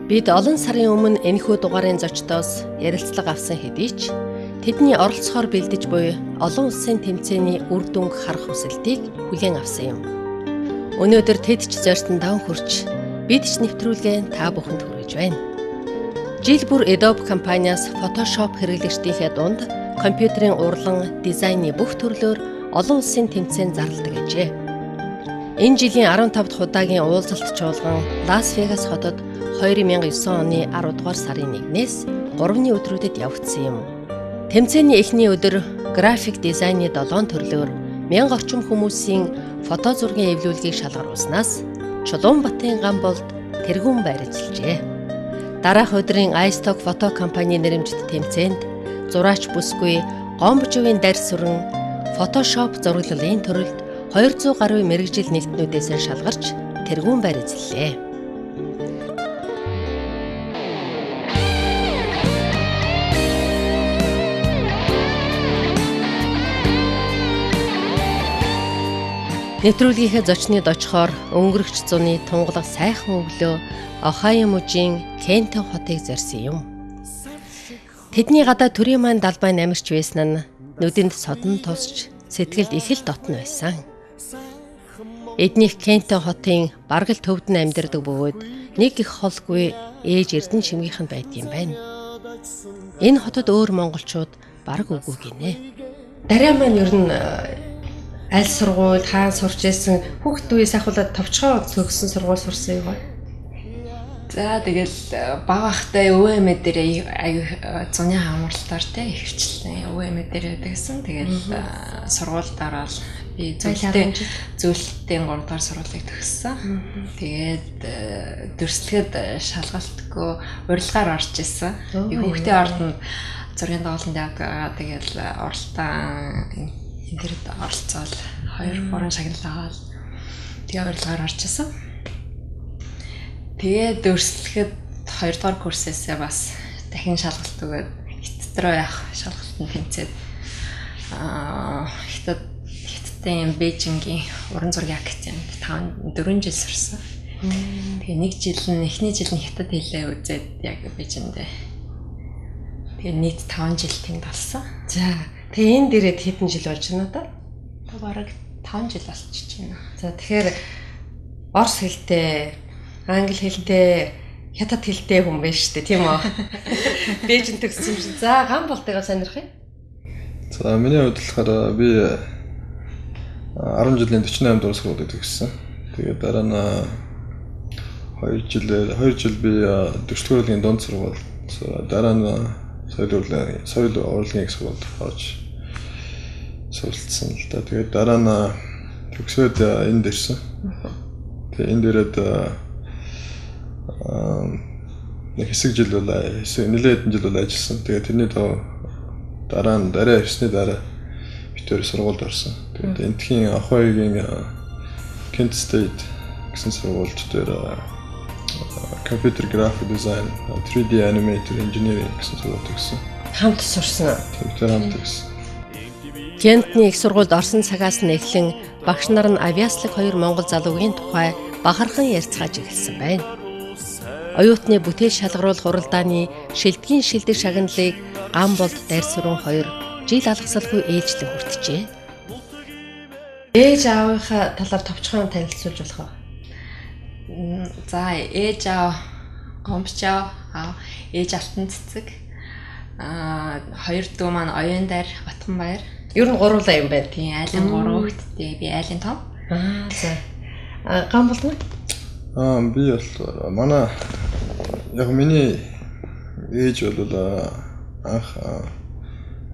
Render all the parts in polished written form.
Бид олон сарын өмнө энэхүү дугаарын зочдоос ярилцлага авсан хэдий ч тэдний оролцохоор бэлдэж буй олон улсын тэмцээний үр дүнг харах хүсэлтийг хүлээн авсан юм. Өнөөдөр тэд ч зорьсон даван хүрч бид ч нэвтрүүлгээ та бүхэнд хүргэж байна. Жил бүр Adobe компаниас Photoshop хэрэглэгчдийнхээ дунд компьютерийн урлан дизайны бүх төрлөөр олон улсын тэмцээн зарладаг ажээ. Энэ жилийн 15 дахь удаагийн уулзалт чуулган Лас Вегас хотод 2009 оны 10 дугаар сарын 1-ээс 3-ны өдрүүдэд явагдсан юм. Тэмцээний эхний өдөр график дизайны 7 төрлөөр 1000 орчим хүмүүсийн фото зургийн эвлүүлгийг шалгаруулснаас Чулуунбатын Гамболд тэргүүн байр эзэлжээ. Дараах өдрийн iStock фото компани нэрэмжит тэмцээнд зураач бүсгүй Гомбожовын дарь сүрэн Photoshop зураглалын төрөлд 200 гаруй мэргэжил нэгтнүүдээс шалгарч тэргүүн байр эзэллээ. Нэвтрүүлгийнхээ зочны дочхоор өнгөрөгч зуны тунгалаг сайхан өглөө Ohio мужийн Кентон хотыг зорьсон юм. Тэдний гадаа төрийн маань далбайн амирч байсан нь нүдэнд содон тусч сэтгэлд их л дотно байсан. Эднийх Кентон хотын бараг л төвд нь амьдардаг бөгөөд нэг их холгүй ээж Эрдэнэ чимгийнх нь байдгийн байна. Энэ хотод өөр монголчууд бараг үгүй гинэ. Дариа маань ер нь аль сургууль хаан сурч байсан хүүхэд үеэс ахуулаад товчгоо төгссөн сургууль сурсан юм уу? За тэгэл бага ахтай өвөө эмээ дээр аюу зуны хамралтаар те ихвчлэн өвөө эмээ дээр байсан. Тэгэл сургуульд ороод би зөвлөлтийн 3 дугаар сургуулийг төгссөн. Тэгээд дүрслэхэд шалгалтгүй урилгаар орж исэн. Би хүүхдийн ордонд зургийн тоглолтод явдаг. Тэгэл уралдаан энэ дэр оролцоол 2 3 шагнал аваад тэгээ урилгаар орж исэн. Тэгээд дүрслэхэд 2 дугаар курсээсээ бас дахин шалгалт өгөөд хятад руу явах шалгалтанд тэнцээд хятадын Бээжингийн уран зургийн академид 4 жил сурсан. Тэгээ нэг жил нь эхний жил нь хятад хэлээ үзээд яг Бээжиндээ. Тэгээ нийт 5 жил тэнд болсон. За тэгээ энэ дээрээ хэдэн жил болж байна одоо? Бараг 5 жил болчихж байна. За тэгэхээр орос хэлтэй, англи хэлтэй, хятад хэлтэй хүн байна шүү дээ, тийм үү? Бээжин төгссөн юм шиг. За Гамболтойгоо сонирх юм. За миний хувьд болохоор би 10 жилийн 48 дугаар сургуулийг төгссөн. Тэгээд дараа нь 2 жил би дөрвөлтгөрийн дунд сургууль, дараа нь соёл урлагийн их сургуульд орж суралцсан л да. Тэгээд дараа нь төгсөөд энд ирсэн. Тэгээд энд ирээд нэг хэсэг жил бол нэлээд хэдэн жил бол ажилласан. Тэгээд тэрний дараа нь дараа ирсний дараа бид хоёр сургуульд орсон. Тэгээд энтхийн Ohio-гийн Kent State гэсэн сургуульд дээр computer graphic design, 3D animator engineering гэсэн сургууль төгссөн. Хамт сурсан уу? Тэр хамт төгссөн. Кентний их сургуульд орсон цагаас нь эхлэн багш нар нь авиаслаг хоёр монгол залуугийн тухай бахархан ярьцгааж эхэлсэн байна. Оюутны бүтээл шалгаруулах уралдааны шилдгийн шилдэг шагналыг Гамболд дарь сүрэн хоёр жил алгасалгүй ээлжлэн хүртжээ. Ээж аавынхаа талаар товчхон танилцуулж болох уу? За ээж аав Гомбч аав, ээж Алтан цэцэг, хоёр дүү маань Оюун дайр, Батхан баяр. Ер нь гурлаа юм байна. Тийм, айлын 3 хүүхэдтэй, би айлын том. За. Гамболд нь? Би бол манай яг миний ээж бол анх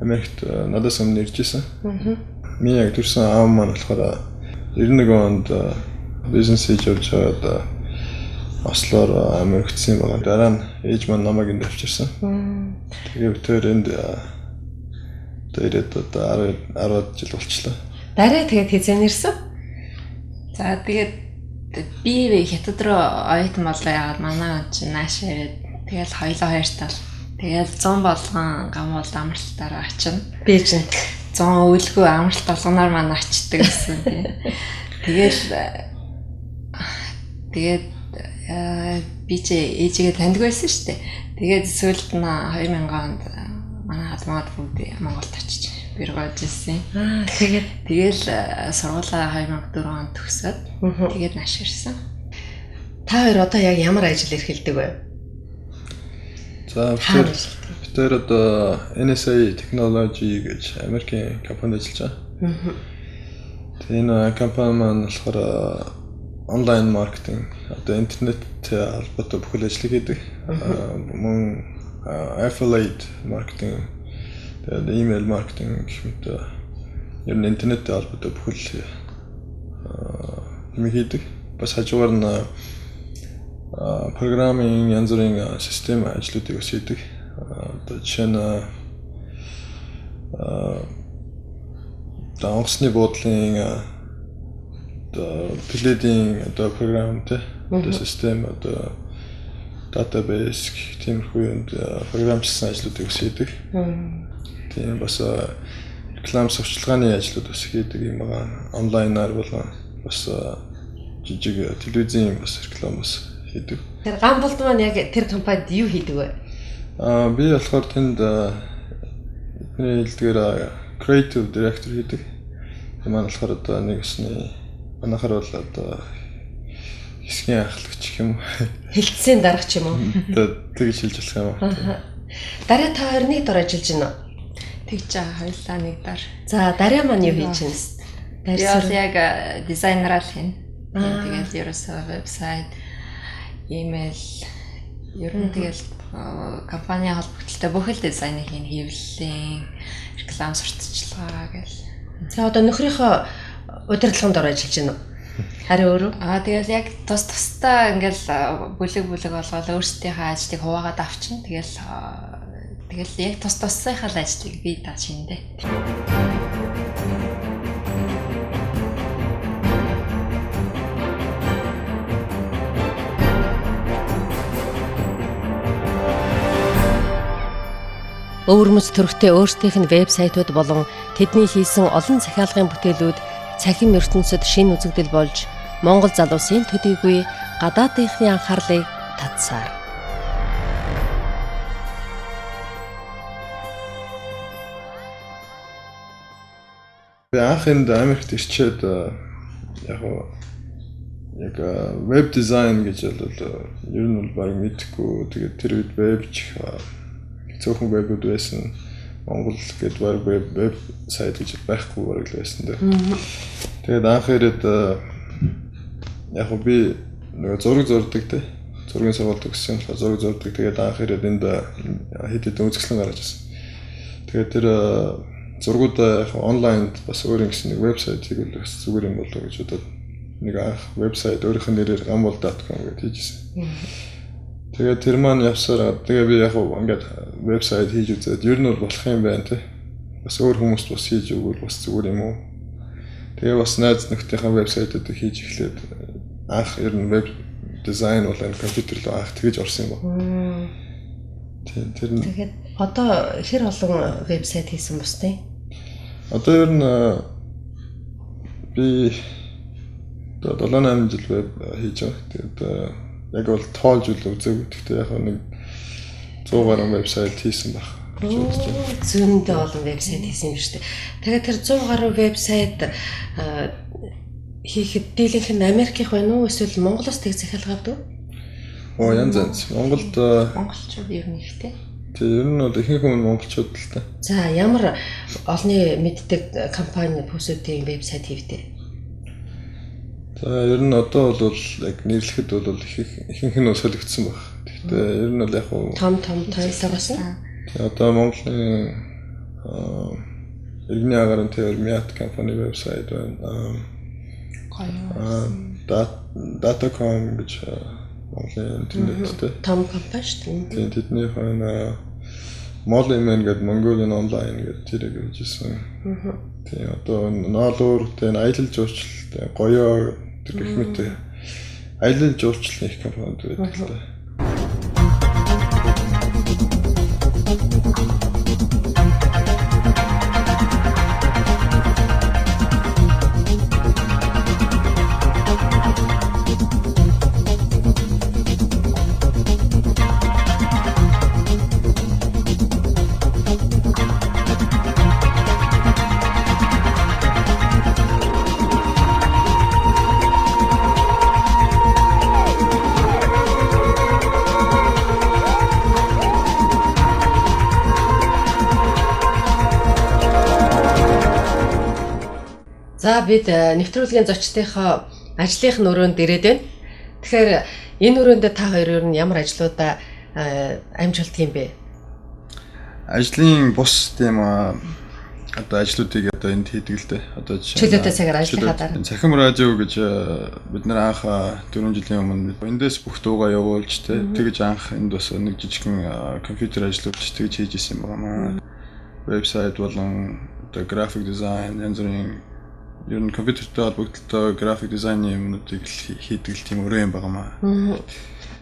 Америкт надаас өмнө ирж исэн. Миний яг төрсэн аав маань болохоор 91 онд бизнес хийж явж байгаад ослоор Америкт юм байна. Дараа нь ээж маань намайг энд авчирсан. Тэгээ бид хоёр энд одоо ирээд одоо 10 жил болчлоо. Дараа тэгээд хэзээ нэрсэн? За тэгээд би хятад руу оюутан болоо яагаад манай хүн чинь нааш ирээд тэгэл хоёлоо хоёр тал. Тэгэл 100 болгон гам бол амралтаараа очино. Бээжинд 100 өвлгөө амралт болгоноор маань очдөг гэсэн тийм. Тэгэл тэгээд Би чи ээжигээ таньдаг байсан шүү дээ. Тэгээд сүүлд нь 2000 онд манай халмаад бүгд Монголд очиж бэргэж ирсэн. Тэгээд тэгэл сургуулаа 2004 онд төгсөөд тэгээд нааш ирсэн. Та хоёр одоо яг ямар ажил эрхэлдэг вэ? За бид тэр одоо NSA Technology гэж Америкийн компанид ажиллаж байгаа. Тэгээ энэ компани маань болохоор онлайн маркетинг, одоо интернеттэй холбоотой бүхэл ажлыг хийдэг. Мөн affiliate маркетинг, тэгээд email маркетинг гэх мэт ер нь интернеттэй холбоотой бүхэл юм хийдэг. Бас хажуугаар нь программын янз бүрийн систем ажлуудыг бас хийдэг. Одоо жишээ нь одоо онгоцны буудлын одоо пледийн одоо програм тэ одоо систем одоо database гэх тиймэрхүү юмд програмчлсан ажлуудыг бас хийдэг. Тийм бас реклам сурчлагын ажлууд бас хийдэг юм байгаа. Онлайнаар болон бас жижиг телевизийн бас реклам бас хийдэг. Тэр Ганболд маань яг тэр компанид юу хийдэг вэ? Би болохоор тэнд бидний хэлдгээр creative director хийдэг. Тэр маань болохоор одоо нэг өсний манайхаар бол одоо хэсгийн ахлагч гэх юм уу? Хэлтсийн дарга ч юм уу? Тэгж хэлж болох юм аа. Дараа та хоёр нэг дор ажиллаж байна уу? Тэгж байгаа, хоёулаа нэг дор. За Дарья маань юу хийж байна? Дарья бол яг дизайнераа л хийнэ. Тэгээд ерөөсөө вебсайт, имэйл, ер нь тэгэл компани холбогдлолтой бүхэл дизайныг хийнэ, хэвлэлийн, реклам сурталчилгаа гэл. За одоо нөхрийнхөө удирдлагын дор ажиллаж байна уу? Харин өөрөө? Тэгэл яг тус тусдаа ингээл бүлэг бүлэг болгоод өөрсдийнхээ ажлыг хуваагаад авчна. Тэгэл яг тус тусынхаа л ажлыг би тааш шиндэ. Өвөрмөц төрхтэй өөрсдийнх нь вебсайтууд болон тэдний хийсэн олон захиалгын бүтээлүүд цахим ертөнцид шинэ үзэгдэл болж Монгол залуусын төдийгүй гадаадынхны анхаарлыг татсаар. Би анх энд Америкт ирчээд яг яг веб дизайн гэж бол ер нь бол баг мэдэхгүй. Тэгээд тэр үед веб ч цөөхөн вебүүд байсан. Монгол гээд баг веб сайт гэж байхгүй баг л байсан дээ. Тэгээд анх ирээд яг би нөгөө зураг зурдаг те. Зургийн сургууль төгссөн болохоор зураг зурдаг. Тэгээд анх ирээд энд хэд хэдэн үзэсгэлэн гаргаж ирсэн. Тэгээд тэр зургуудаа яг онлайнд бас өөр ингэсэн нэг вебсайт хийвэл бас зүгээр юм болоо гэж бодоод нэг анх вебсайт өөрийнх нь нэрээр gambold.com гэж хийжсэн. Тэгээд тэр маань явсаар тэгээ би яг ингээд вебсайт хийж үзээд ер нь бол болох юм байна те. Бас өөр хүмүүст бас хийж өгвөл бас зүгээр юм уу. Тэгээ бас найз нөхдийнхээ вебсайтуудыг хийж эхлээд анх ер нь веб дизайн бол энэ компьютер руу анх тэгэж орсон юм байна. Тийм тэр нь. Тэгээд одоо хэр олон вебсайт хийсэн бус тээ? Одоо ер нь би одоо 7 8 жил веб хийж байгаа. Тэгээд яг бол тоолж үл үзээгүй. Гэхдээ яг нэг 100 гаруй вебсайт хийсэн байх гэж бодож байна. Зөндөө олон вебсайт хийсэн юм шүү дээ. Тэгээд тэр 100 гаруй вебсайт хийхэд дийлэнх нь Америкийнх байна уу эсвэл Монголоос тэг захиалга авдаг уу? Оо янз янз. Монголд монголчууд ер нь ихтэй. Тэг ер нь бол ихэнх хүмүүс монголчууд л та. За ямар олонний мэддэг компани бүсүүдийн вебсайт хийвдэ? За ер нь одоо бол яг нэрлэхэд бол ихэнх нь солигдсон баг. Гэхдээ ер нь бол яг том том тойлоо болсон. Тэг одоо Монголын иргэний агарын тээвэр Miat компани вебсайт байна. Datacom гэж Монголын интернеттэй том компани шүү дээ. Тийм тэднийх байна. Mollyman гэдэг Mongolian Online гэдэг тэрийг хийжсэн. Тийм одоо ноолуур тийм аялал жуулчлал гоёо тэр гэх мэт аялал жуулчлалын их компанид байдаг л та. За бид нэвтрүүлгийн зочдынхоо ажлынх нь өрөөнд ирээд байна. Тэгэхээр энэ өрөөндөө та хоёр ер нь ямар ажлуудаа амжуулдаг юм бэ? Ажлын бус тийм одоо ажлуудыг одоо энд хийдэг л дээ. Одоо жишээ нь чөлөөтэй цагаар ажлынхаа дараа. Цахим радио гэж бид нар анх 4 жилийн өмнө эндээс бүх дуугаа явуулж тэгж анх энд бас нэг жижигхэн компьютер ажиллуулж тэгж хийж исэн юм байна. Вебсайт болон одоо график дизайн янз бүрийн ер нь компьютертэй холбогдлоо график дизайны юмнуудыг хийдэг л тийм өрөө юм байгаа маа.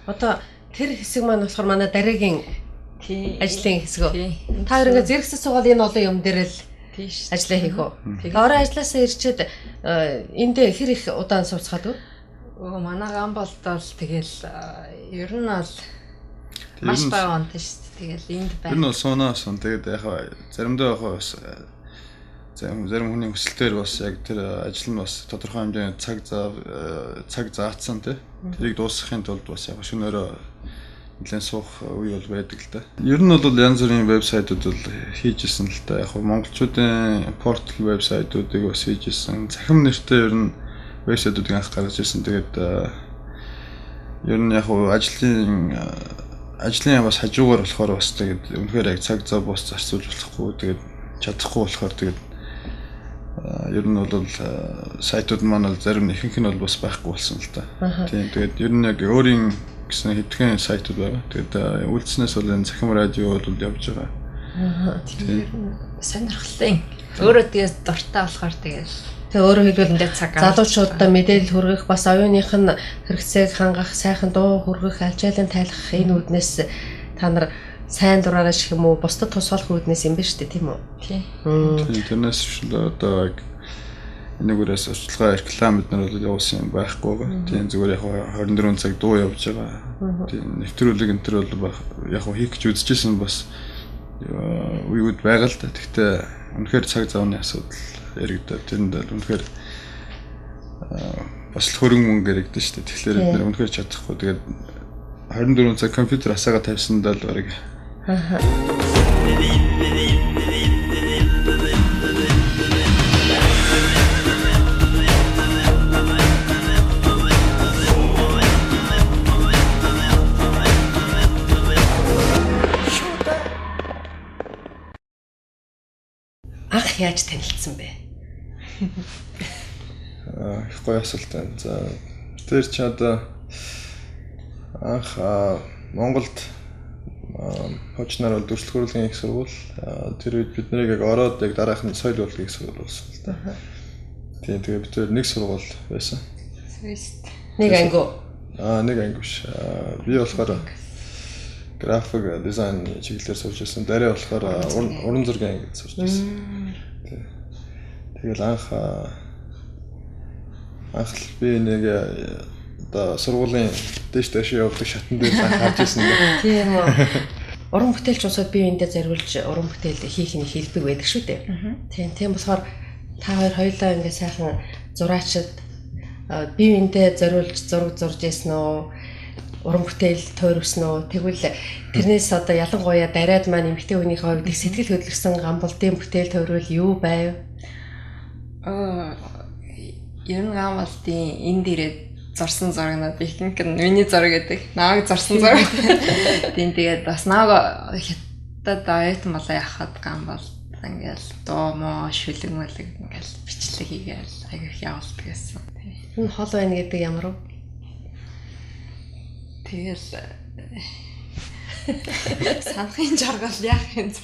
Одоо тэр хэсэг маань болохоор манай дараагийн ажлын хэсэг. Та хоёр ингээ зэрэгцээ суугаад энэ олон юм дээр л ажиллаа хийх үү? Орой ажилласаа ирчээд эндээ хэр их удаан сууцгаад вэ? Өө манай Гамболд бол тэгэл ер нь бол маш бага онтой шүү дээ. Тэгэл энд байна. Ер нь бол суунаа суун. Тэгээд яг заримдаа яг бас зарим хүний хүсэлтээр бас яг тэр ажил нь бас тодорхой хэмжээний цаг заасан тий. Тэрийг дуусгахын тулд бас яг шөнөөрөө нэлээд суух үе бол байдаг л да. Ер нь бол янз бүрийн вебсайтууд бол хийж исэн л та. Яг монголчуудын портал вебсайтуудыг бас хийж исэн. Цахим нэртэй ер нь вебсайтуудыг анх гаргаж ирсэн. Тэгээд ер нь яг ажлын бас хажуугаар болохоор бас тэгээд үнэхээр яг цаг зав бус зарцуулж болохгүй. Тэгээд чадахгүй болохоор тэгээд ер нь бол сайтууд маань бол зарим ихэнх нь бол бас байхгүй болсон л та. Тийм тэгээд ер нь яг өөрийн гэсэн хэдхэн сайтууд байгаа. Тэгээд үйлдэлснээс бол энэ цахим радио бол явж байгаа. Тийм сонирхолтой. Өөрөө тэгээс дуртай болохоор тэгэл. Тэгээ өөрөөр хэлбэл залуучуудаа мэдээлэл хүргэх, бас оюуных нь хэрэгцээг хангах, сайхан дуу хүргэх, алжаалан тайлах энэ үүднээс та нар сайн дураараа шиг юм уу бусдад тус болох үүднээс юм байна шүү дээ, тийм үү? Тийм. Тэрнээс л одоо энэгүүрээс урьдчилгаа реклам бид нар бол явуулсан юм байхгүй байгаа. Тийм зүгээр яг 24 цаг дуу явж байгаа. Тийм нэвтрүүлэг энэ төр бол яг хийх гэж үзчихсэн бас үеүд байгаа л да. Гэхдээ үнэхээр цаг завны асуудал яригдаад тэрэнд бол үнэхээр бас л хөрөнгө мөнгө яригдэн шүү дээ. Тэгэхээр бид нар үнэхээр чадахгүй. Тэгээд 24 цаг компьютер асаагаа тавьсандаа л барыг. Анх яаж танилцсан бэ? Их гоё асуулт байна. За тэр чи одоо анх Монголд хожноор бол дүрслэх урлагийн их сургууль. Тэр үед бид нарыг яг ороод яг дараах нь соёл урлагийн их сургууль болсон л да. Тийм тэгээ бид тэр нэг сургууль байсан. Нэг анги уу? Нэг анги биш. Би болохоор график дизайн чиглэлээр сурч байсан. Дараа болохоор уран зургийн ангид сурч байсан. Тийм. Тэгэл анх би нэг одоо сургуулийн дээш дээш явдаг шатан дээр анх харж ирсэн дээ. Тийм үү. Уран бүтээлч усууд бие биендээ зориулж уран бүтээл хийх нь хэлбэг байдаг шүү дээ. Тийм, тийм болохоор та хоёр хоёулаа ингээ сайхан зураачид бие биендээ зориулж зураг зурж ясэн үү? Уран бүтээл тойрвсон уу? Тэгвэл тэрнээс одоо ялангуяа дараад маань эмэгтэй хүний хувьд их сэтгэл хөдлөсөн Гамболдын бүтээл тойрвол юу байв? Ер нь Гамболдын энд ирээд зурсан зурагнууд ихэнх нь миний зураг гэдэг. Намайг зурсан зураг. Тийм тэгээд бас намайг хятад оюутан болоо яхад Гамболд ингээл дуу моо шүлэг мөлэг ингээл бичлэг хийгээл аяг их явуулдаг гэсэн. Энэ хол байна гэдэг ямар вэ? Тэгэл санахын жаргал яах юм.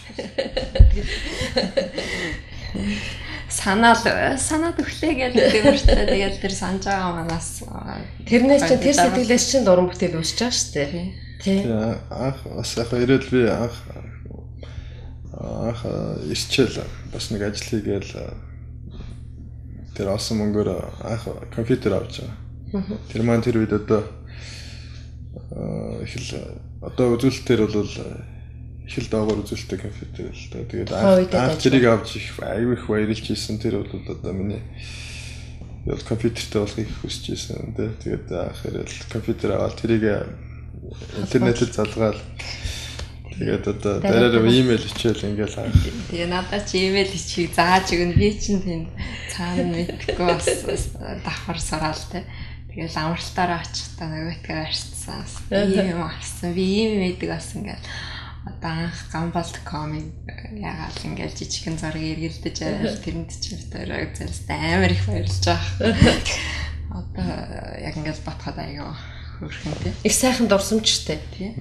Санаад өглөө гэдэг мөртөө тэгэл тэр санаж байгаа манаас тэрнээс чинь тэр сэтгэлээс чинь уран бүтээл үүсэж байгаа шүү дээ. Тийм. Анх бас яг ирээд би анх ирчээл бас нэг ажил хийгээл тэр олсон мөнгөөр анх компьютер авч байгаа. Тэр маань тэр үед одоо их л одоо үзүүлэлтээр бол их л доогоор үзүүлэлттэй компьютер л да. Тэгээд анх тэрийг авч их аюу их баярлж ийсэн. Тэр бол одоо миний бол компьютертэй болохыг хүсэж ийсэн тий. Тэгээд анх ирэл компьютер аваад тэрийг интернетэд залгаал. Тэгээд одоо дараараа имэйл хичээл ингээл анх. Тэгээ надад чи имэйл бичих зааж өгнө. Би чинь тэнд Цаана мэдгүй бас давхар сураал те. Тэгэл амралтаараа очихдаа нөгөөтгөө барьцсан. Ийм юм авсан. Би ийм юм идэг бас ингээл одоо анх Gumball.com-ыг ягаал ингээл жижигхэн зураг эргэлдэж аваад тэрэнд чи битэрэг зэлстэй амар их баярлж байгаа. Одоо яг ингээл батхад айгаа хөөрхөн тий. Их сайхан дурсамжтай тий.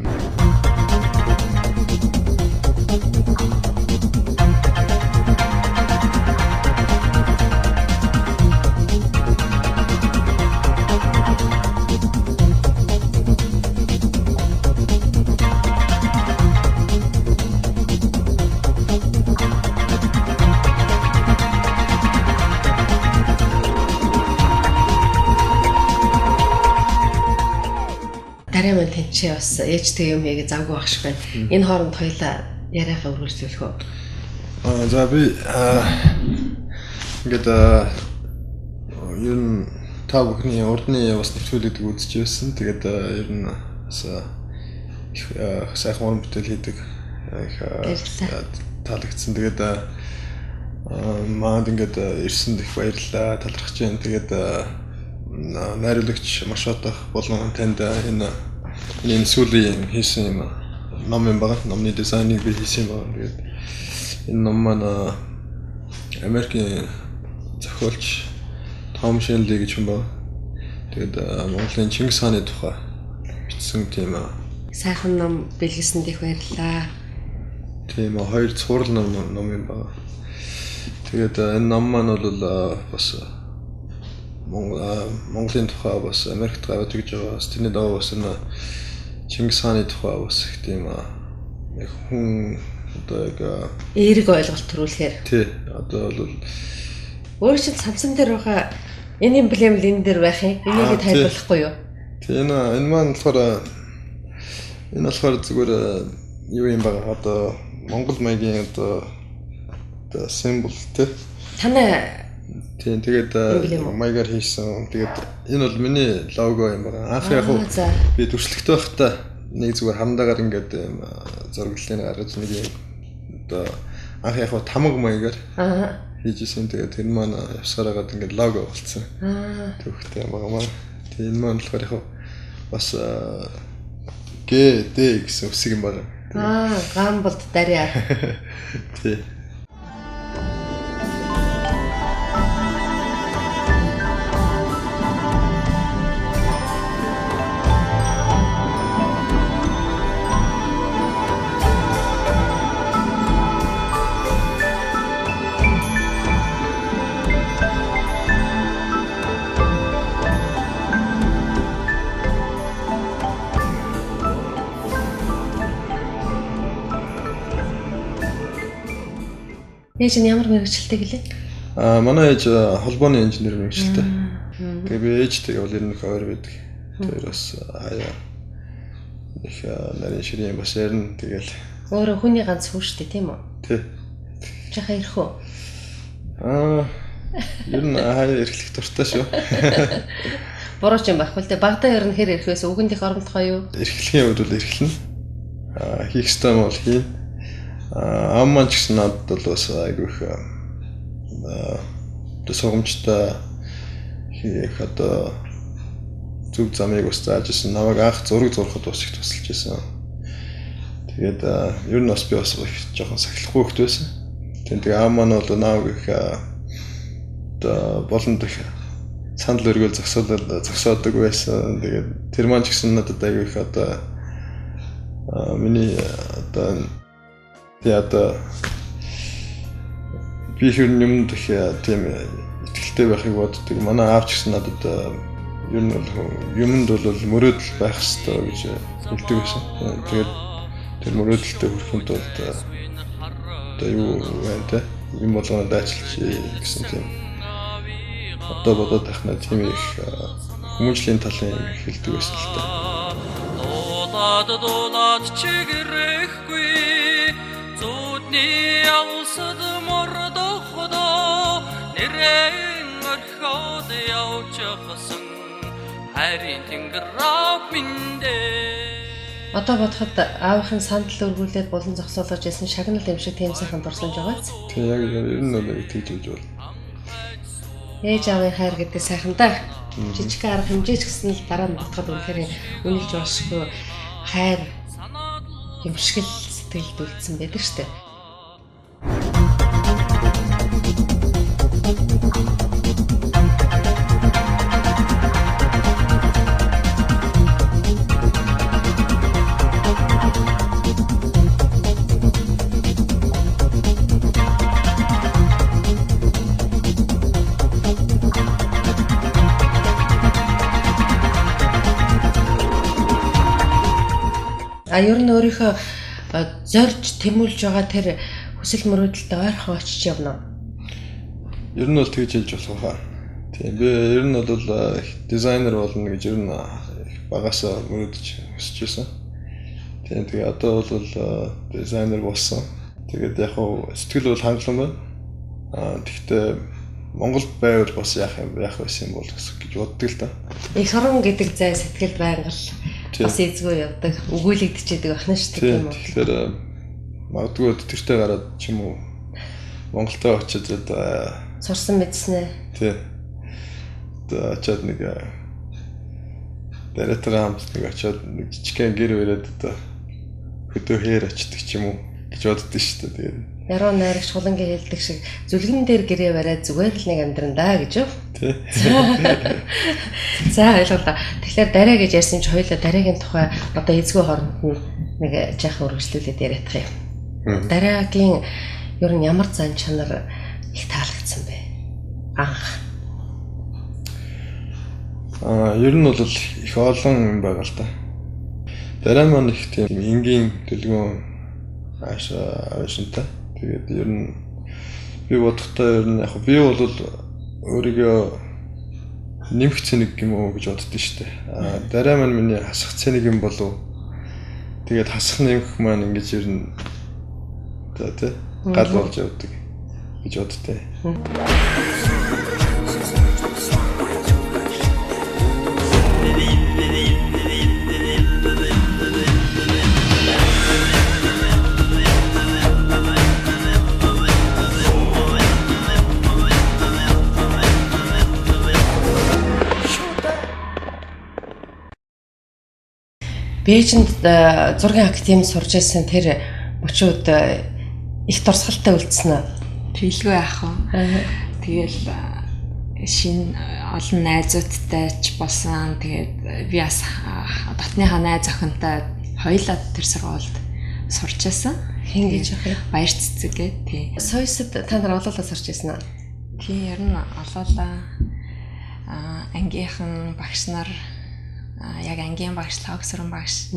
Чи бас ээжтэй юм хийгээ завгүй байх шиг байна. Энэ хооронд хоёлаа яриагаа үргэлжлүүлэх үү? За би ингээд ер нь та бүхний урдны бас нэвтрүүлгийг үзэж байсан. Тэгээд ер нь бас их сайхан уран бүтээл хийдэг их таалагдсан. Тэгээд манд ингээд ирсэнд их баярлалаа. Талархаж байна. Тэгээд найруулагч Машотах болон танд энэ сүүлийн хийсэн юм ном юм байна. Номны дизайныг би хийсэн юм байна. Тэгээд энэ ном маань Америкийн зохиолч Том Шенли гэж хүн байна. Тэгээд Монголын Чингис хааны тухай бичсэн тийм сайхан ном бэлгэсэнд их баярлалаа. Тийм хоёр цуврал ном юм байна. Тэгээд энэ ном маань бол бас Монголын тухай бас Америкт гараад ирж байгаа. Бас тэрний дагуу бас энэ Чингис хааны тухай бас их тийм яг хүн одоо яг эерэг ойлголт төрүүлэхээр. Тий. Одоо бол өөр чинь самсан дээр байгаа энэ эмблем л энэ дээр байх юм. Энийг тайлбарлахгүй юу? Тий, энэ маань болохоор энэ болохоор зүгээр юу юм бэ? Одоо Монгол маягийн одоо символ тий. Танай тийм, тэгээд маягаар хийсэн. Тэгээд энэ бол миний лого юм байна. Анх яг би дүрслэгтэй байхдаа нэг зүгээр хамдаагаар ингээд юм зураглалыг гаргаж нэг юм одоо анх яг тамга маягаар хийж исэн. Тэгээд тэр маань явсараагаад ингээд лого болцсон. Төвхтэй юм байна. Тэгээд энэ маань болохоор яг бас Г Д гэсэн үсэг юм байна. Гамболд дарья. Тий. Ээж нь ямар мэргэжилтэй гэлээ? Манай ээж холбооны инженер мэргэжилтэй. Тэгээ би ээжтэйгээ бол ер нь их ойр байдаг. Тэр бас хаяа их нарийн ширийн бас ярина тэгэл. Өөрөө хүний ганц хүү шүү дээ, тийм үү? Тий. Жаха ирэх үү? Ер нь хаяа эрхлэх дуртай шүү. Буруу ч юм байхгүй л дээ. Багадаа ер нь хэр ирэх вэ? Үгэнд их оромтгой юу? Эрхлэхийн хувьд бол эрхлэнэ. Хийх ёстой юм бол хийн. Аав маань ч гэсэн надад бол бас айгүй их одоо сургамжтай их одоо зөв замыг бас зааж ирсэн. Намайг анх зураг зурхад бас их тусалж ирсэн. Тэгээд ер нь бас би бас их жоохон сахилахгүй хөхт байсан. Тэгээ аав маань бол намайг их одоо болонд их санал өргөөл зогсоодог байсан. Тэгээд тэр маань ч гэсэн надад айгүй их одоо миний одоо тий одоо би их юмд их тийм итгэлтэй байхыг боддог. Манай аав ч гэсэн надад ер нь бол юмд бол мөрөөдөл байх ёстой гэж хэлдэг байсан. Тэгээд тэр мөрөөдөлтэй хүрэхэд бол одоо юу вэ те юм болгоно дайчилж гэсэн тийм одоо бодоод байхнаа тийм их хүмүүжлийн талын юм хэлдэг байсан л та. Дуулаад дуулаад чигэрэхгүй зүудний алсад мордохдоо нэрэн орхиод явчихсан хайрын тэнгэр ав минь дээ. Одоо бодоход аавынхын сандал өргүүлээд булан зогсоолгож байсан шагнал юм шиг тийм сайхан дурсамж байгаа биз? Тийм яг ер нь бол тэгж хэлж байна. Ээж аавын хайр гэдэг сайхан даа. Жижиг арга хэмжээч гэсэн л дараа нь бодоход үнэхээр үнэлж болшгүй хайр юм шиг л сэтгэлд үлдсэн байдаг штэ. А ер нь өөрийнхөө зорж тэмүүлж байгаа тэр хүсэл мөрөөдөлтөд ойрхон очиж явна уу? Ер нь бол тэгж хэлж болох хаа. Тийм, би ер нь бол дизайнер болно гэж ер нь багасаа мөрөөдөж хүсэж байсан. Тийм, тэгээ одоо бол дизайнер болсон. Тэгээд яг хуу сэтгэл бол хангалуун байна. Тэгэхдээ Монголд байвал бас яах юм яах байсан юм бол гэж боддог л да. Их орон гэдэг зай сэтгэл байнга л бас эзгүй явдаг, өгөөлөгдчихэд байх нь шүү дээ, тийм үү? Тэгэхээр магадгүй тэртээ гараад ч юм уу Монголтой очиж одоо сурсан мэдснэ. Тий. Одоо очиад нэг дараатайгаа хамт нэг очиад нэг жижигхэн гэр бариад одоо хөдөө хээр очдөг ч юм уу гэж боддоо шүү дээ. Тэгээд Яруу найрагч хулангийн хэлдэг шиг зүлгэн дээр гэрээ бариад зүгээр л нэг амьдрандаа гэж юу? Тий. За ойлголоо. Тэгэхээр дараа гэж ярьсан чи хоёлаа дараагийн тухай одоо эзгүй хооронд нь нэг жаахан үргэлжлүүлээд яриадах юм. Дараагийн ер нь ямар зан чанар их таалагдсан бэ? Анх. Ер нь бол их олон юм байгаа л да. Дараа маань их тийм энгийн дэлгүүн аашинтай. Тэгээд ер нь би бодохдоо ер нь яг би бол өөрийгөө нэмэх цэник юм уу гэж боддоо шүү дээ. Дараа маань миний хасах цэник юм болов. Тэгээд хасах нэмэх маань ингэж ер нь за тий гал болж явдаг гэж боддоо. Бээжинд зургийн академид сурч байсан тэр мөчүүд их дурсгалтай үлдсэн үү? Тэглгүй яах вэ? Тэгэл шинэ олон найзуудтай ч болсон. Тэгээд би бас дотныхаа найз охинтой хоёулаа тэр сургуульд сурч байсан. Хин гэж яах вэ? Баяр цэцэг гээ. Тий. Соёсод та нар олоолаа сурч байсан уу? Тий, ер нь олоолаа ангийнхан багш нар яг ангийн багш, Лхагсүрэн багш,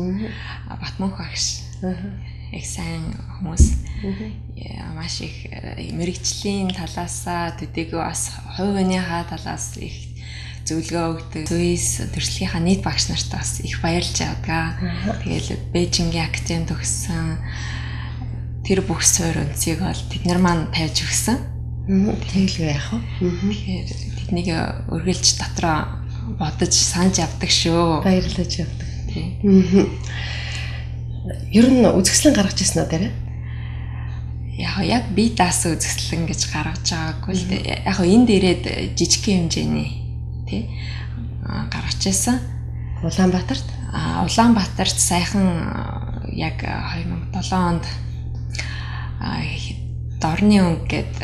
Батмөнх багш их сайн хүмүүс маш их мэрэгжлийн талаасаа төдийгүй бас хувь хүнийхээ талаас их зөвлөгөө өгдөг. Суйс төрслийнхаа нийт багш нарт бас их баярлж явдаг. Тэгэл Бээжингийн академи төгссөн тэр бүх суурь үндсийг бол тэд нар маань тавьж өгсөн. Тэгэлгүй яах вэ? Тэгэхээр тэднийг өргөлж дотроо бодож санаж явдаг шүү. Баярлаж явдаг. Тий. Ер нь үзэсгэлэн гаргаж ирсэн үү дээр? Яг би даасан үзэсгэлэн гэж гаргаж байгаагүй л дээ. Яг энд ирээд жижигхэн хэмжээний тий гаргаж ирсэн. Улаанбаатарт? Улаанбаатарт сайхан яг 2007 онд Дорны өнгө гээд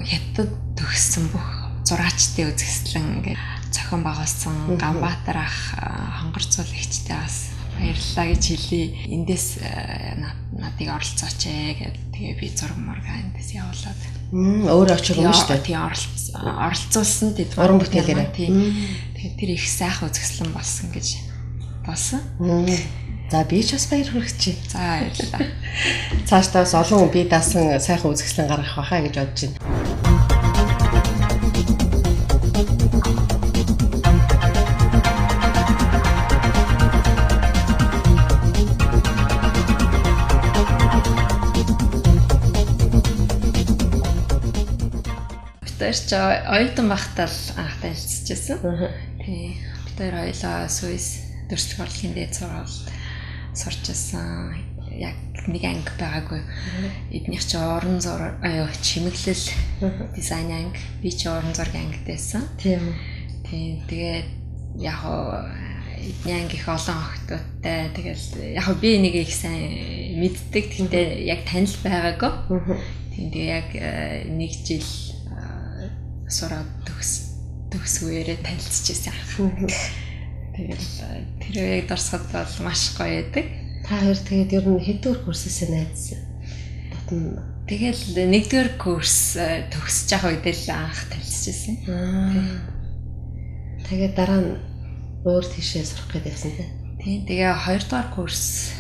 хятад төгссөн бүх зураачдын үзэсгэлэн ингээд зохион байгуулсан Ганбаатар ах хонгор цул эгчтэй бас баярлалаа гэж хэлье. Эндээс надыг оролцооч ээ гэд тэгээ би зураг мургаа эндээс явуулаад. Өөрөө очиж юм шүү дээ. Тий, оролцуулсан тэд уран бүтээлээрээ. Тий. Тэгээ тэр их сайхан үзэсгэлэн болсон гэж болсон. За би ч бас баяр хүргэчихье. За баярлалаа. Цаашдаа бас олон хүн би даасан сайхан үзэсгэлэн гаргах байхаа гэж бодож байна. Бид хоёр ч оюутан байхдаа л анх танилцчихсан. Тий. Бид хоёр хоёулаа Суйс төрслөх орлогын дээд сургуульд сурч байсан. яг нэг анги байгаагүй. Эднийх чи уран зураг, чимэглэл дизайн анги, би чи уран зургийн ангид байсан. Тийм. Тийм. Тэгээд яг эдний анги их олон охтуудтай. Тэгэл яг би нэг их сайн мэддэг. Гэхдээ яг танил байгаагүй. Тийм. Тэгээ яг нэг жил сураад төгсгөөрээ танилцчихсан. Тэгэл тэр үеийг дурсахад бол маш гоё байдаг. Та хоёр тэгээд ер нь хэддүгээр курсээс найзсан? Татна. Тэгэл нэгдүгээр курс төгсөж явах үед л анх танилцчихсан. Тэгээд дараа нь өөр тийшээ сурах гээд явсан тийм. Тийм. Тэгээ хоёрдугаар курс,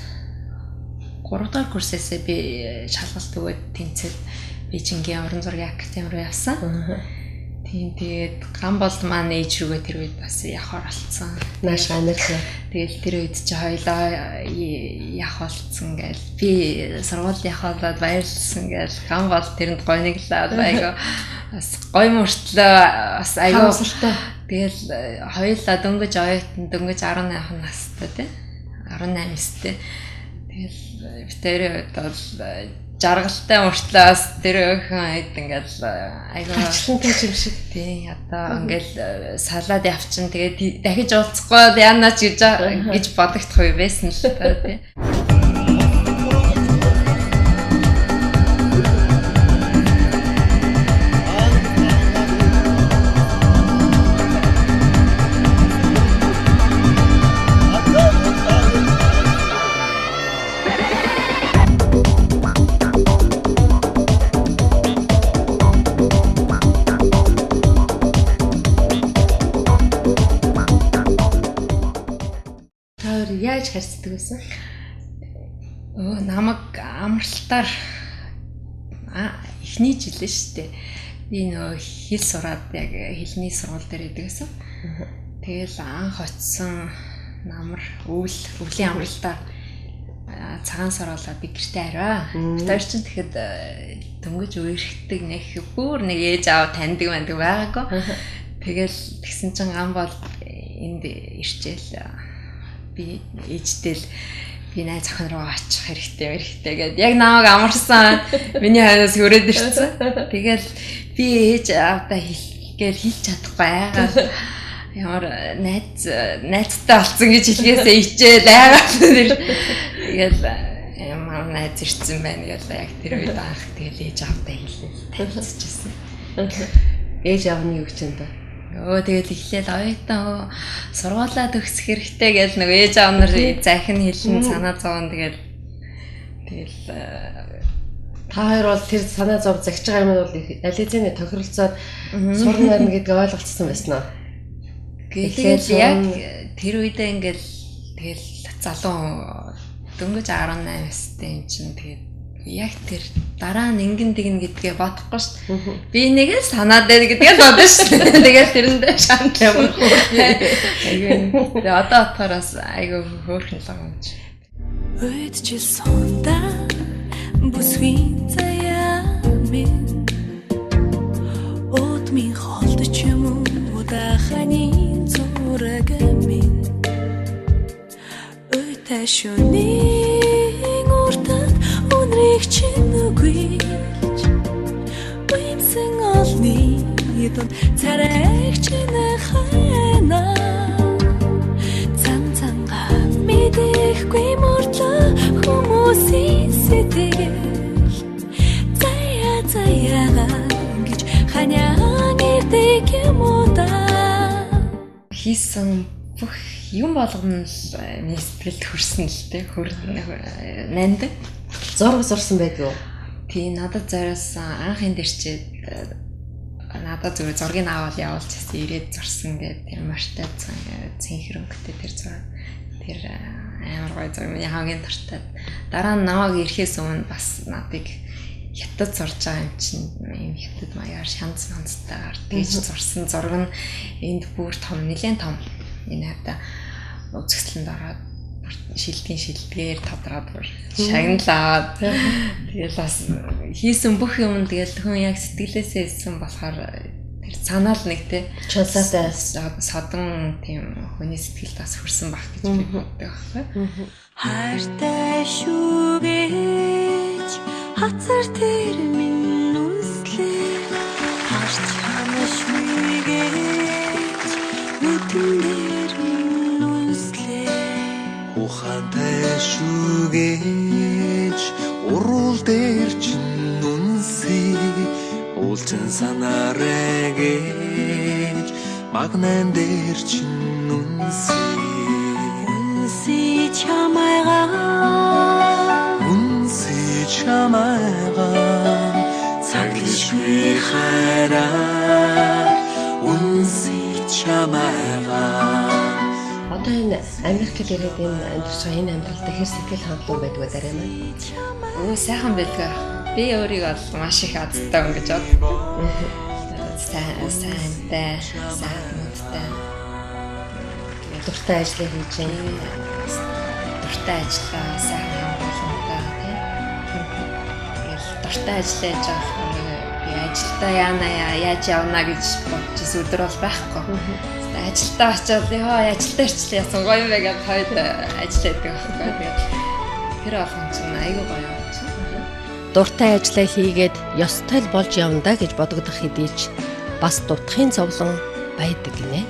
гуравдугаар курсээсээ би шалгалт өгөөд тэнцээд Бээжингийн уран зургийн академи руу явсан. Тийм. Тэгээд гам болд маань ээж рүүгээ тэр үед бас явахар болцсон. Нааш Америк. Тэгэл тэр үед чи хоёлоо явах болцсон гээл. Би сургууль явах болоод баярлсан гээл. Гам бол тэрэнд гониглаад айгаа бас гой мөртлөө бас айгаа харамсалтай. Тэгэл хоёлаа дөнгөж оюутан, дөнгөж 18 настай тий. 18 настай. Тэгэл би тэр үед бол жаргалтай мөртлөө бас тэр өхөн хэд ингээл айгаа хачлантай юм шиг. Тийм. Одоо ингээл салаад явчин тэгээд дахиж уулзахгүй яана ч гэж бодогдох үе байсан л та тий. Яаж харьцдаг байсан? Намайг амралтаар эхний жил нь шүү дээ. Би нөө хэл сураад яг хэлний сургууль дээр идэг гэсэн. Тэгэл анх очисон намар өвлийн амралтаар цагаан сар болоод би гэртээ хараа. Бид хоёр чинь тэгэхэд дөнгөж үерхдэг нэг бүр нэг ээж аав таньдаг мандаг байгаагүй. Тэгэл тэгсэн чинь гам бол энд ирчээл би ээжтэй л би найз охин руу очих хэрэгтэй гэд яг намайг амарсан миний хойноос хүрээд ирсэн. Тэгэл би ээж аавдаа хэлгээл хэлж чадахгүй айгаад ямар найзтай болсон гэж хэлгээсээ ичээл айгаад тэгэл ямар найз ирсэн байна гэл яг тэр үед анх тэгэл ээж аавдаа хэлээл танилцчихсан. Ээж аав нь юу гэж юм бэ? Тэгэл эхлээл оюутан сургуулаа төгсөх хэрэгтэй гэж нэг ээж аав нар захин хэлэн санаа зовон тэгэл та хоёр бол тэр санаа зов загч байгаа юм бол аль хэзээний тохиролцоод сурна байна гэдгийг ойлголцсон байсан уу? Тэгэл яг тэр үедээ ингээл тэгэл залуу дөнгөж 18 настай юм чинь тэгээд яг тэр дараа нь ингэн тэгнэ гэдгээ бодохгүй шүү дээ. Би нэг л санаад байна гэдгээ л бодно шүү дээ. Тэгэл тэрэндээ шанд ямар хөөрхөн. Тэгээ одоо бодохоор бас айгүй хөөрхөн л байгаа юм чи. Үед жил сунда бүсгүй заяа минь Одмын холдож юм уу даханы зураг минь Өтэй шөнийн уртад үнрийг чинь үгүйж Уймсан олны дунд царайг чинь хайна Цан цанга мэдэхгүй мөртлөө хүмүүсийн сэтгэл Заяа заяагаа гэж ханяан ирдэг юм уу да. Хийсэн бүх юм болгоно л миний сэтгэлд хүрсэн л дээ. Нанд зураг зурсан байдгүй. Тийм, надад зориулсан анх энд ирчээд надад зүгээр зургийг аваад явуулж байсан, ирээд зурсан гэдэг тэр морьтой цэнхэр өнгөтэй тэр зураг тэр амар гоё зураг миний хамгийн дуртай. Дараа нь намайг ирэхээс өмнө бас надыг хятад зурж байгаа юм чинь ийм хятад маягаар шанц манцтайгаар тэгж зурсан зураг нь энд бүр том нэлээд том энэ хавьда үзэсгэлэнд ороод шилдгийн шилдгээр тодроод бүр шагналаад тэгэл бас хийсэн бүх юм тэгэл хүн яг сэтгэлээсээ хийсэн болохоор тэр санаал нэг те чулаатай содон тийм хүний сэтгэлд бас хүрсэн байх гэж би боддог байхгүй. Хайртай шүгэж хацар тэр минь үнслээ. Харч хамшгүй гэж нүдэн дээр минь үнслээ. Ухаантай шүгэж уруул дээр чинь үнсээ. Уулчин санаарэ гэж магнан дээр чинь үнсээ. Үнсээ чамайгаа, үнсээ чамайгаа, цаглшгүй хайраар үнсээ чамайгаа. Одоо энэ Америкт ирээд энэ амьдарч байгаа энэ амьдралд хэр сэтгэл хангалуун байдг вэ дараа маань? Өө сайхан байлгаа. Би өөрийгөө бол маш их азтай хүн гэж боддог. Сайн сайнтай, сайхан модтой. Дуртай ажлыг хийж байна. Дуртай ажиллаа, сайхан хамгаалалтай тий. Тэгэл дуртай ажиллаа хийж байгаа болохоор би ажилдаа яана яаж явна гэж бодож өдөр бол байхгүй. Ажилдаа очиод ёо ажилдаа ирчлээ яасан гоё юм бэ гэж хойд ажил хийдэг байхгүй. Тэгээд тэр болгон чинь айгүй гоё юм чинь. Дуртай ажлаа хийгээд ёстой л болж явна да гэж бодогдох хэдий ч бас дутхын зовлон байдаг гинэ.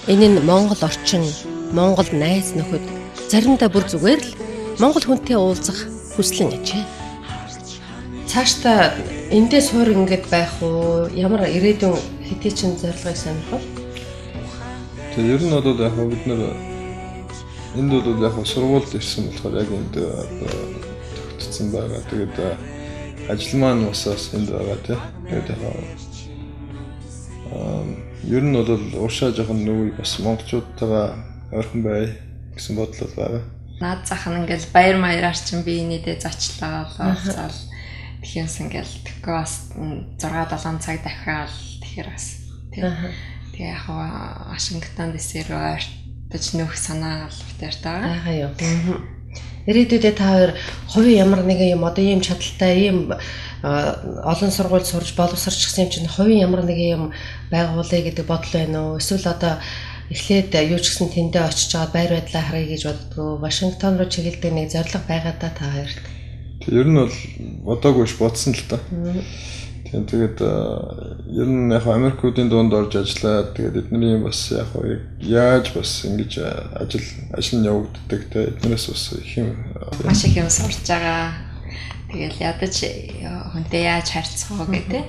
Энэ нь Монгол орчин, Монгол найз нөхөд, заримдаа бүр зүгээр л Монгол хүнтэй уулзах хүслэн ажээ. Цаашдаа эндээ суур ингээд байх уу? Ямар ирээдүйн хэдий чинь зорилгыг сонирхол? Тэгээ ер нь бол яг бид нэр энд бол яг сургуульд ирсэн болохоор яг энд одоо тогтцсон байгаа. Тэгээд ажил маань бас энд байгаа тий. Тэгээд яг ер нь бол уршаа жоохон нүг бас монголчуудтайгаа ойрхон бай гэсэн бодол бол байгаа. Наад зах нь ингээл баяр маяраар чинь би энийдээ зочлоо уулзаал тэгхээс ингээл тэгэхгүй бас 6 7 цаг дахиад тэгэхээр бас тий. Тэгээ яг Вашингтон DC рүү ойртож нөх санаа албатай байгаа. Аа юу. Ирээдүйдээ та хоёр хувийн ямар нэгэн юм одоо ийм чадaltaй ийм олон сургууль сурж боловсрчихсан юм чинь хувийн ямар нэгэн юм байгуулъя гэдэг бодол байна уу? Эсвэл одоо эхлээд юу ч гэсэн тэндээ очиж байгаа байр байдлаа харъя гэж боддгоо. Вашингтон руу чиглэдэг нэг зорилго байгаа да та хоёрт. Тэг ер нь бол бодоогүй ш бодсон л та. Тийм тэгээд ер нь яг Америкуудын дунд орж ажиллаад тэгээд эдний бас яг яаж бас ингэж ажил нь явагддаг те эднээс бас их юм маш их юм сурч байгаа. Тэгэл ядаж хүнтэй яаж харьцах уу гэдэг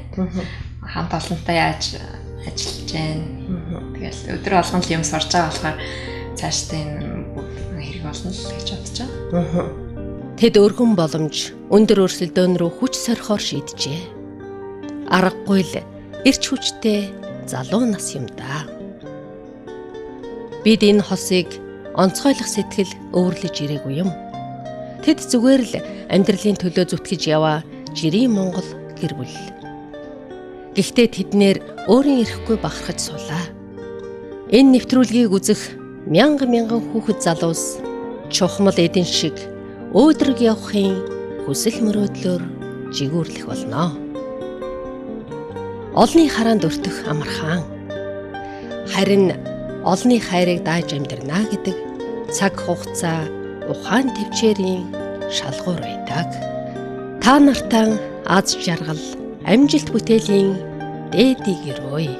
хамт олонтой яаж ажиллаж байна. Тэгэл өдөр болгон л юм сурч байгаа болохоор цаашдаа энэ хэрэг болно л гэж бодож байгаа. Тэд өргөн боломж өндөр өрсөлдөөн рүү хүч сорихоор шийджээ. Аргагүй л эрч хүчтэй залуу нас юм да. Бид энэ хосыг онцгойлох сэтгэл өвөрлөж ирээгүй юм. Тэд зүгээр л амьдралын төлөө зүтгэж яваа жирийн Монгол гэр бүл. Гэхдээ тэднэр өөрийн эрэхгүй бахархаж сулаа. Энэ нэвтрүүлгийг үзэх мянган мянган хүүхэд залуус чухмал эдэн шиг өөдрөг явахын хүсэл мөрөөдлөөр жигүүрлэх болно. Олны хараанд өртөх амархан. Харин олны хайрыг дааж амьдрнаа гэдэг цаг хугацаа ухаан төвчээрийн шалгуур байдаг. Та нартаа аз жаргал, амжилт бүтээлийн дээдийг өрөөе.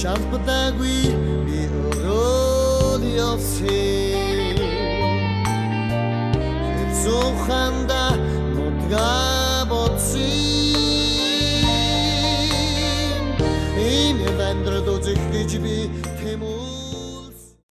Чалбадаггүй би өөрөө л явсан. Хэцүү ханда